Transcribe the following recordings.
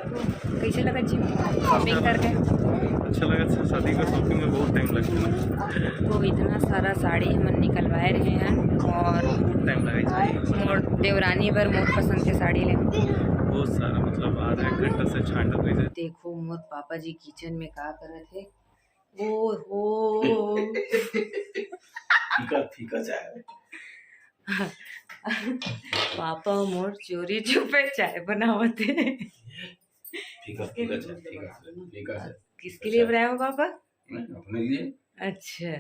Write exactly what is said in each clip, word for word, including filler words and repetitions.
कैसे लगा जी शॉपिंग करके? अच्छा लगा। अच्छा, शादी का शॉपिंग में बहुत टाइम लगता है ना। तो इतना सारा साड़ी हमन निकलवाए रहे हैं और बहुत टाइम लगा चाहिए। मोर देवरानी बर मोर पसंद के साड़ी ले। बहुत सारा, मतलब, आधा एक घंटा से छांटत रहे। देखो मोर पापा जी किचन में का करत हे। ओ हो। फीका फीका चाय। पापा मोर चोरी चुपे चाय बनावत हे। फीका फीका चाय, फीका फीका चाय। किसके लिए बनाया हो पापा? अपने लिए। अच्छा।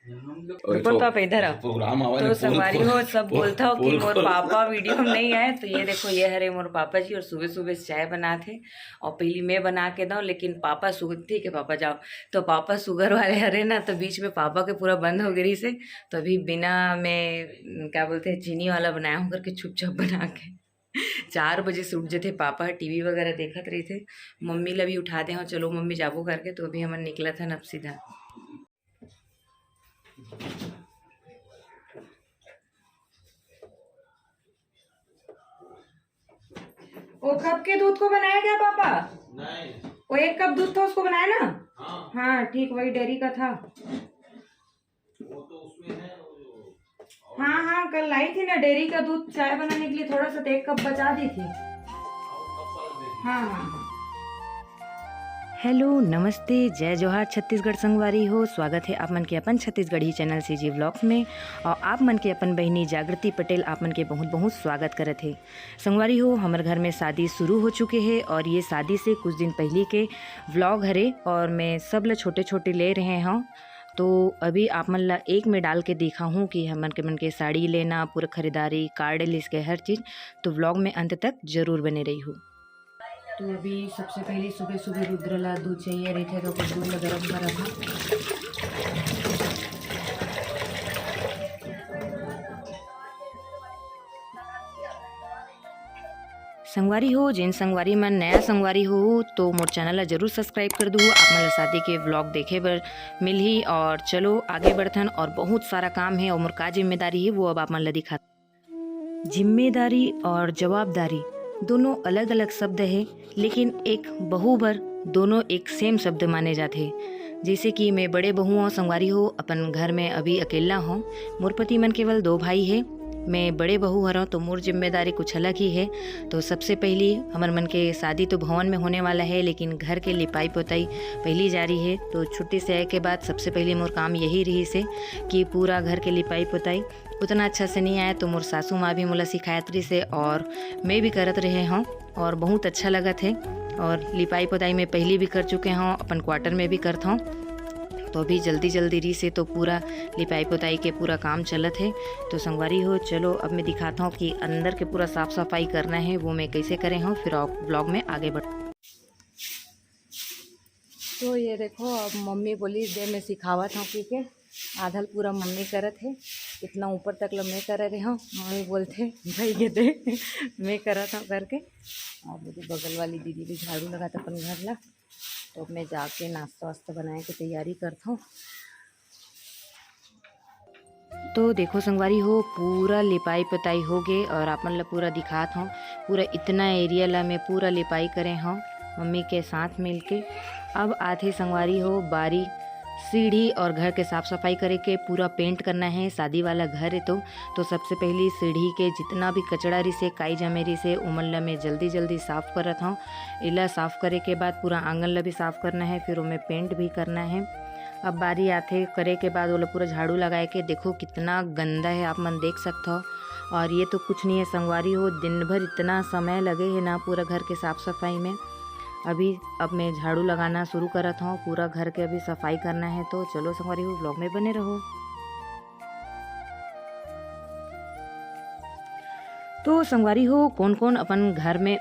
हम लोग रुको पापा, इधर आओ। प्रोग्राम आवा तो ना, संगवारी हो, सब बोलता हो कि मोर पापा वीडियो में नहीं आए। तो ये देखो, ये हरे मोर पापा जी और सुबह सुबह चाय बनात हे। और पहली मैं बना के दऊँ, लेकिन पापा शुगर, ठीक है पापा जाओ, तो पापा शुगर वाले हरे ना, तो बीच में पापा के पूरा बंद हो गई से। तो अभी बिना मैं, क्या बोलते हैं, चीनी वाला बनाया हूँ करके चुपचाप बना के। चार बजे से उठ जथे पापा, टीवी वगैरह देखत रहिथे। मम्मी ला भी उठा दे हूँ, चलो मम्मी जाबो करके। तो अभी हमन निकलत हन अब सीधा। वो कप के दूध को बनाया क्या पापा? नहीं। वो एक कप दूध था, उसको बनाया ना? हाँ। हाँ ठीक, वही डेयरी का था। वो तो उसमें है, वो जो हाँ हाँ, कल लाई थी ना डेयरी का दूध चाय बनाने के लिए, थोड़ा सा, तो एक कप बचा दी थी। हाँ हाँ हाँ। हेलो, नमस्ते, जय जोहार छत्तीसगढ़ संगवारी हो। स्वागत है आप मन के अपन छत्तीसगढ़ी चैनल सीजी व्लॉग्स में। और आप मन के अपन बहिनी जागृति पटेल आप मन के बहुत बहुत स्वागत करत हे। संगवारी हो, हमर घर में शादी शुरू हो चुके हे और ये शादी से कुछ दिन पहली के व्लॉग हरे और मैं सब ल छोटे छोटे ले रहे हूँ। तो अभी आप मन ला एक में डाल के दिखाहूँ कि हमन के मन के साड़ी लेना, पूरा खरीदारी, कार्ड लिस्ट के हर चीज़। तो व्लॉग में अंत तक जरूर बने रही हो। तो अभी सबसे पहले सुबह सुबह रुद्र ला दूध चाहिए रहिथे, तो ओकर दूध ला गरम करा था। संगवारी हो, जेन संगवारी मन नया संगवारी हो, तो मोर चैनल ला जरूर सब्सक्राइब कर दू। आप मन ला शादी के व्लॉग देखे बर मिलही। और चलो आगे बढ़थन, और बहुत सारा काम है और मोर का जिम्मेदारी है, वो अब आप मन ला दिखा। जिम्मेदारी और जवाबदारी दोनों अलग-अलग शब्द है, लेकिन एक बहू बर दोनों एक सेम शब्द माने जाथे। जैसे कि मैं बड़े बहू हूँ, संगवारी हो, अपन घर में अभी अकेला हूँ। मोर पति मन केवल दो भाई है। मैं बड़े बहू हरौं, तो मोर जिम्मेदारी कुछ अलग ही है। तो सबसे पहली हमर मन के शादी तो भवन में होने वाला है, लेकिन घर के लिपाई पोताई पहली जा रही है। तो छुट्टी से आए के बाद सबसे पहली मोर काम यही रही से कि पूरा घर के लिपाई पोताई। उतना अच्छा से नहीं आए, तो मोर सासू माँ भी मोला सिखायत रही से और मैं भी करत रहे हूँ और बहुत अच्छा लगत है। और लिपाई पोताई मैं पहली भी कर चुके हूँ, अपन क्वार्टर में भी करत हूँ। तो अभी जल्दी जल्दी रही से तो पूरा लिपाई पोताई के पूरा काम चलत है। तो संगवारी हो, चलो अब मैं दिखाता हूँ कि अंदर के पूरा साफ सफाई करना है, वो मैं कैसे करे हूँ, फिर आप व्लॉग में आगे बढ़। तो ये देखो, अब मम्मी बोली, "दे, मैं सिखावत हूँ," कहिके आधल पूरा मम्मी करत है, इतना ऊपर तक ला मैं करे रहे हूँ। मम्मी बोलथे, "भाई ये दे, मैं करत हूँ," करके। और मेरी बगल वाली दीदी भी झाड़ू लगात अपन घर ला। तो अब मैं जाके नाश्ता वास्ता बनाए के तैयारी करत हूँ। तो देखो संगवारी हो, पूरा लिपाई पोताई हो गे और आप मन ला पूरा दिखात हूँ। पूरा इतना एरिया ला मैं पूरा लिपाई करे हूँ मम्मी के साथ मिलके। अब आथे संगवारी हो बारी सीढ़ी और घर के साफ सफाई करे के। पूरा पेंट करना है, शादी वाला घर है तो। तो सबसे पहली सीढ़ी के जितना भी कचड़ा रिसे, काई जमे रिसे, उमन ला मैं जल्दी जल्दी साफ करत हूँ। इला साफ करे के बाद पूरा आंगन ला भी साफ करना है, फिर ओमे पेंट भी करना है। अब बारी आथे करे के बाद ओला पूरा झाड़ू लगाए के। देखो कितना गंदा है, आप मन देख सकत हो। और ये तो कुछ नहीं है संगवारी हो, दिन भर इतना समय लगे है ना पूरा घर के साफ सफाई में। अभी अब मैं झाड़ू लगाना शुरू करत हूँ, पूरा घर के अभी सफाई करना है। तो चलो संगवारी हो, व्लॉग में बने रहो। तो संगवारी हो, कौन कौन अपन घर में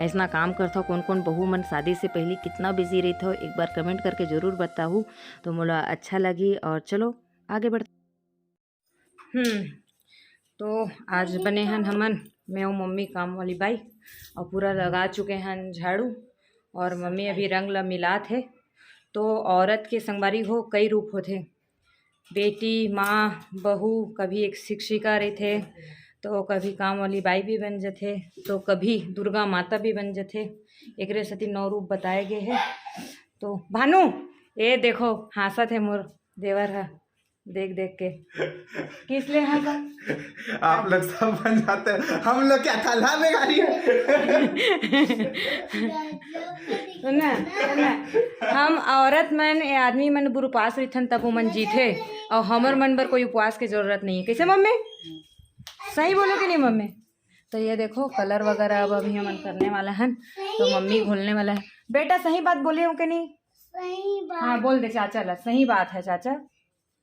ऐसना काम करथो, कौन कौन बहू मन शादी से पहले कितना बिजी रहिथो, एक बार कमेंट करके जरूर बताहू, तो मोला अच्छा लगी। और चलो आगे बढ़। हम्म, तो आज बने हन हमन, मैं अउ मम्मी काम वाली बाई, और पूरा लगा चुके हन झाड़ू, और मम्मी अभी रंग ला मिलात हे। तो औरत के संगवारी हो कई रूप होथे, बेटी, माँ, बहू, कभी एक शिक्षिका रहिथे, तो कभी काम वाली बाई भी बन जथे, तो कभी दुर्गा माता भी बन जथे। एकरे सेती नौ रूप बताए गे हे। तो भानु, ये देखो, हाँसत हे मोर देवर ह, देख देख के। किस ले हाँसा? आप लोग सब बन जाते हैं, हम लोग क्या थल्हा में गाड़ी है? सुन ना, सुन ना, हम औरत मन, ये आदमी मन बर उपास रहिथन, तब ओमन जीथे, और हमर मन बर कोई उपवास के जरूरत नहीं है। कैसे मम्मी? सही बोलो कि नहीं मम्मी? तो ये देखो, कलर वगैरह अब अभी हमन करने वाला हन, तो मम्मी घोलने वाला है। बेटा, सही बात बोले हो कि नहीं? सही बात। हाँ, बोल दे चाचा ला, सही बात है चाचा।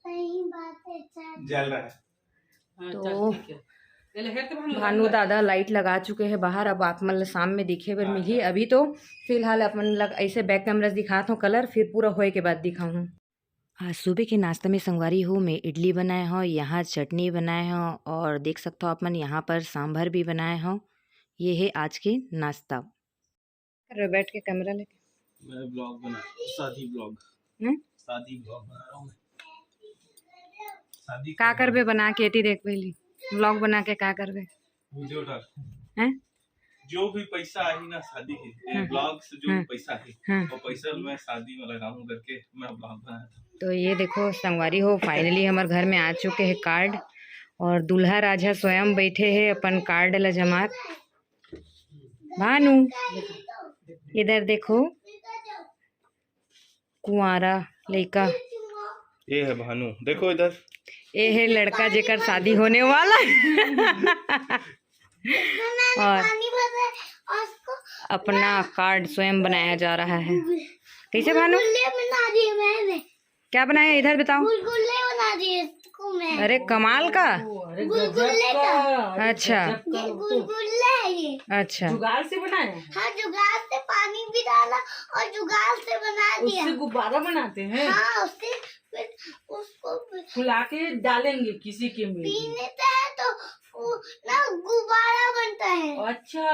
सही बात है चाचा। जल रहा है। हाँ, तो चल, ठीक है। पहले हेड तो हम भानु दादा लाइट लगा चुके हैं बाहर, अब आप मन ला शाम में दिखे बर मिलही। अभी तो फिलहाल अपन ला ऐसे बैक कैमरा से दिखात हूँ कलर, फिर पूरा होए के बाद दिखाऊँ। आज सुबह के नाश्ता में संगवारी हो, मैं इडली बनाए हव, यहाँ चटनी बनाए हव, और देख सकते हो आप मन, यहाँ पर सांभर भी बनाए हव। ये है आज के नाश्ता। कर रहे हो बैठ के कैमरा लेके? मैं ब्लॉग बना, शादी ब्लॉग। हम्म? शादी ब्लॉग बना रहा हूँ मैं। शादी का करबे बना के? एती देख पहली, ब्लॉग बना के का करबे? वीडियो डाल। हैं? जो भी पैसा आही ना शादी के, ये हम्म। ब्लॉग से जो भी हम्म। पैसा है, हम्म। वो पैसा मैं शादी में लगाऊं करके मैं ब्लॉग बनाया था। तो ये देखो संगवारी हो, फाइनली हमर घर में आ चुके हैं कार्ड, और दूल्हा राजा स्वयं बैठे हैं अपन कार्ड ला जमात। भानु, इधर देखो, कुंवारा लइका। ये है भानु, देखो इधर। ये है लड़का जेकर शादी होने वाला। और अपना कार्ड स्वयं बनाया जा रहा है। कैसे भानु? गुलगुल्ले बना दिए मैंने। क्या बनाया, इधर बताओ। गुलगुल्ले बना दिए इसको मैं। अरे कमाल का। ओ, अरे गुलगुल्ले गजब का। का। अरे अच्छा। गजब का। ये गुलगुल्ला है ये। अच्छा। जुगाड़ से बनाया है? हाँ, जुगाड़ से पानी भी डाला और जुगाड़ से बना दिया। उससे गुब्बारा बनाते हैं? हाँ, उससे फिर उसको भी फुला के डालेंगे किसी के में भी। पीने का है तो वो ना गुब्बारा बनता है। अच्छा,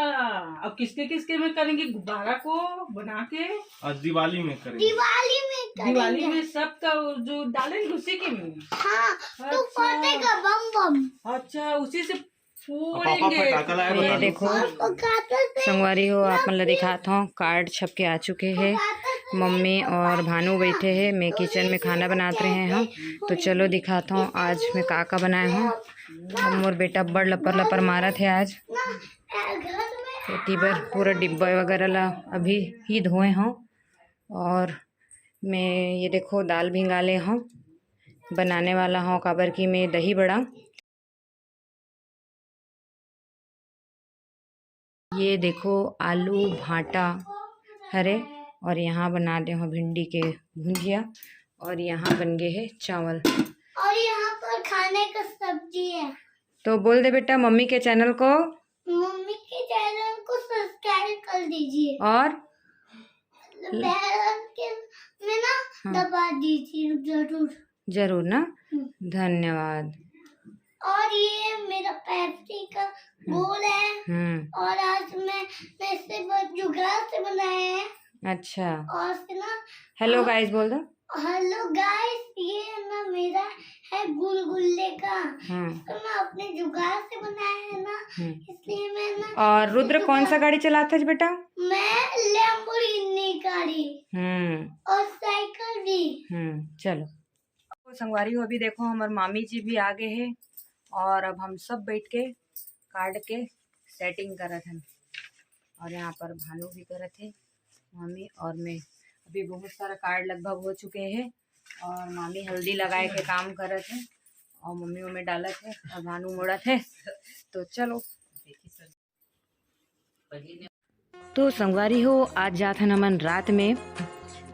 अब किसके किसके में करेंगे गुब्बारा को बना के? आज दिवाली में करेंगे। दिवाली में करेंगे। दिवाली में सबका वो जो डालेंगे उसी के में? हाँ, तो अच्छा। फटेगा बम बम। अच्छा, उसी से पापा फोड़ेंगे। फटाका लाए, ये बता दो। देखो, और पकाते थे। संगवारी हो, आप मन ला दिखात हूँ, कार्ड छप के आ चुके हैं। मम्मी और भानु बैठे हैं, मैं किचन में खाना बनात रहे हूँ। तो चलो दिखात हूँ आज मैं का का बनाए हूँ। अब मोर बेटा बड़ लपर लपर मारत है आज। एती बर पूरा डिब्बा वगैरह ला अभी ही धोए हूँ। और मैं ये देखो दाल भिंगा ले हूँ, बनाने वाला हूँ काबर कि मैं दही बड़ा। ये देखो आलू भाटा हरे, और यहाँ बना दे हो भिंडी के भुंजिया, और यहाँ बन गए हैं चावल। और यहाँ पर खाने का सब्जी है। तो बोल दे बेटा मम्मी के चैनल को। मम्मी के चैनल को सब्सक्राइब कर दीजिए। और बेल आइकन में ना हाँ। दबा दीजिए जरूर। जरूर ना। हम्म। धन्यवाद। और ये मेरा पेप्सी का हम्म। गोल है। हम्म। और आज मैं, मैं इसे बहुत जुगाड़ से बनाया है। अच्छा। और से ना हेलो हाँ। गाइस बोल दो। हेलो गाइस, ये ना मेरा है गुलगुल्ले का। हम्म। तो मैं अपने जुगाड़ से बनाया है ना, हम्म। इसलिए मैं ना और रुद्र कौन सा गाड़ी चलाता है बेटा? मैं लैम्बोर्गिनी गाड़ी हम्म। और साइकिल भी। हम्म, चलो। तो संगवारी हो, अभी देखो हमर मामी जी भी आ गए हैं और अब हम सब बैठ के कार्ड के सेटिंग करत हन। और यहाँ पर भानु भी करत है, मामी और मैं। अभी बहुत सारा कार्ड लगभग हो चुके हैं और मामी हल्दी लगाए के काम करत है और मम्मी उम्मी डालत है और भानु मोड़त है। तो चलो। तो संगवारी हो, आज जात हन हमन रात में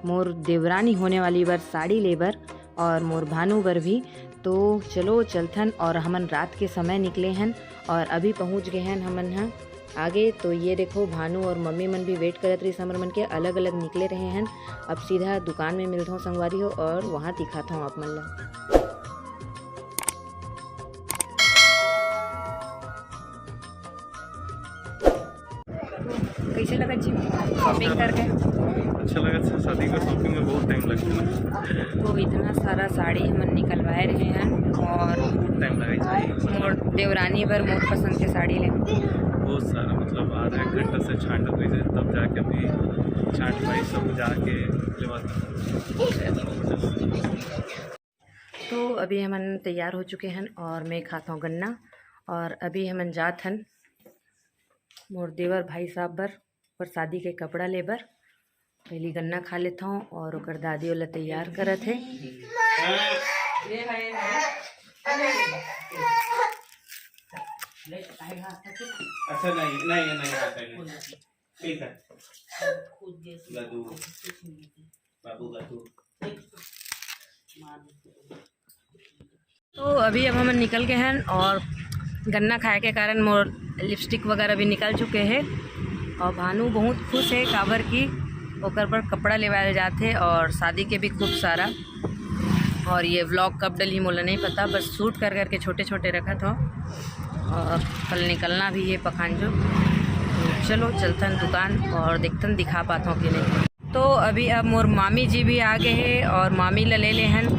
मोर देवरानी होने वाली बर साड़ी लेबर और मोर भानु बर भी। तो चलो चलथन और हमन रात के समय निकले हन और अभी पहुँच गए हन हमन ह आगे। तो ये देखो भानु और मम्मी मन भी वेट करत रहिस हमर मन के, अलग अलग निकले रहे हन। अब सीधा दुकान में मिलत हूँ संगवारी हो और वहाँ दिखात हूँ आप मन ला। कैसे लगा जी शॉपिंग करके? अच्छा लगा था, शादी का शॉपिंग में बहुत टाइम लगता है। तो इतना सारा साड़ी हमन निकलवाए रहे हैं और बहुत टाइम लगा भाई। मोर देवरानी बर मोर पसंद के साड़ी ले। बहुत सारा, मतलब आधा एक घंटा से छांटत हुई, तब जाके अभी छांट पाई, सब जाके लेवा। तो अभी हमन तैयार हो चुके हैं और मैं खात हूँ गन्ना। और अभी हमन जात हन मोर देवर भाई साहब बर और शादी के कपड़ा ले बर। पहली गन्ना खा लेता हूँ और ओकर दादी वाला तैयार करत है। अच्छा, नहीं, नहीं, नहीं आता है। ठीक है। गदू, बाबू गदू। तो अभी अब हमन निकल गए हैं और गन्ना खाए के कारण मोर लिपस्टिक वगैरह भी निकल चुके हैं। और भानु बहुत खुश है, काबर कि ओकर पर कपड़ा लेवाए जाते और शादी के भी खूब सारा। और ये व्लॉग कब डलही मोला नहीं पता, बस शूट कर करके छोटे छोटे रखत हो। और कल निकलना भी है पखांजो। तो चलो चलतन दुकान और देखतन दिखा पात हो कि नहीं। तो अभी अब मोर मामी जी भी आ गए हैं और मामी ला ले ले हन,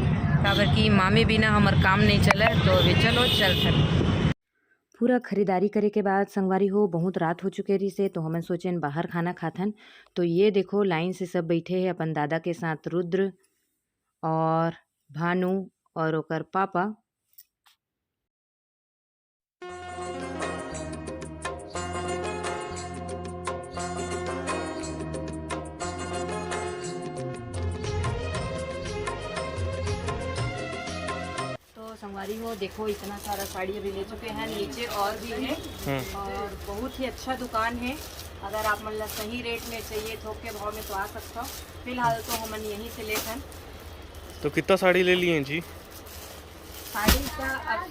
काबर कि मामी बिना हमर काम नहीं चले। तो अभी चलो चलतन। पूरा खरीदारी करे के बाद संगवारी हो बहुत रात हो चुके रहिस हे, तो हमन सोचेन बाहर खाना खाथन। तो ये देखो लाइन से सब बैठे हैं अपन दादा के साथ, रुद्र और भानु और ओकर पापा। तो संगवारी हो, देखो इतना सारा साड़ी अभी ले चुके हैं, नीचे और भी है। हम्म। और बहुत ही अच्छा दुकान है। अगर आप मन ला सही रेट में चाहिए, थोक के भाव में, तो आ सकता हो। फिलहाल तो हमन यहीं से लेथन। तो कितना साड़ी ले लिए हैं जी? साड़ी का अब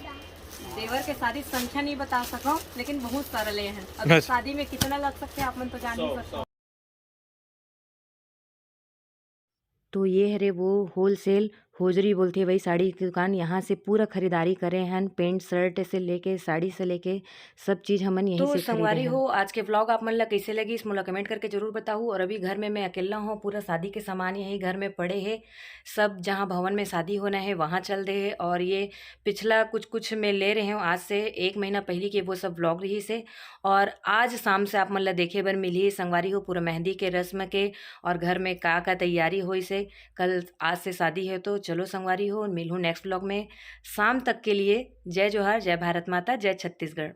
देवर के शादी संख्या नहीं बता सको, लेकिन बहुत सारा ले हैं। अब अच्छा। शादी में कितना लग सकते हैं, आप मन तो जान ही सकते हो। तो ये हरे वो होलसेल होजरी बोलथे वही साड़ी की दुकान, यहाँ से पूरा खरीदारी करे हन, पैंट शर्ट से लेके साड़ी से लेके सब चीज हमन यहीं तो से खरीदे संगवारी हन। हो, आज के व्लॉग आप मन ला कैसे लगिस, मोला कमेंट करके जरूर बताहू। और अभी घर में मैं अकेला हूँ, पूरा शादी के सामान यही घर में पड़े है, सब जहाँ भवन में शादी होना है वहाँ चल दे है। और ये पिछला कुछ कुछ मैं ले रहे हूँ, आज से एक महीना पहले के वो सब व्लॉग रही से। और आज शाम से आप मन ला देखे बर मिली संगवारी हो पूरा मेहंदी के रस्म के और घर में का का तैयारी होइस हे। कल आज से शादी है, तो चलो संगवारी हो, मिलहूँ नेक्स्ट व्लॉग में। शाम तक के लिए जय जोहार, जय भारत माता, जय छत्तीसगढ़।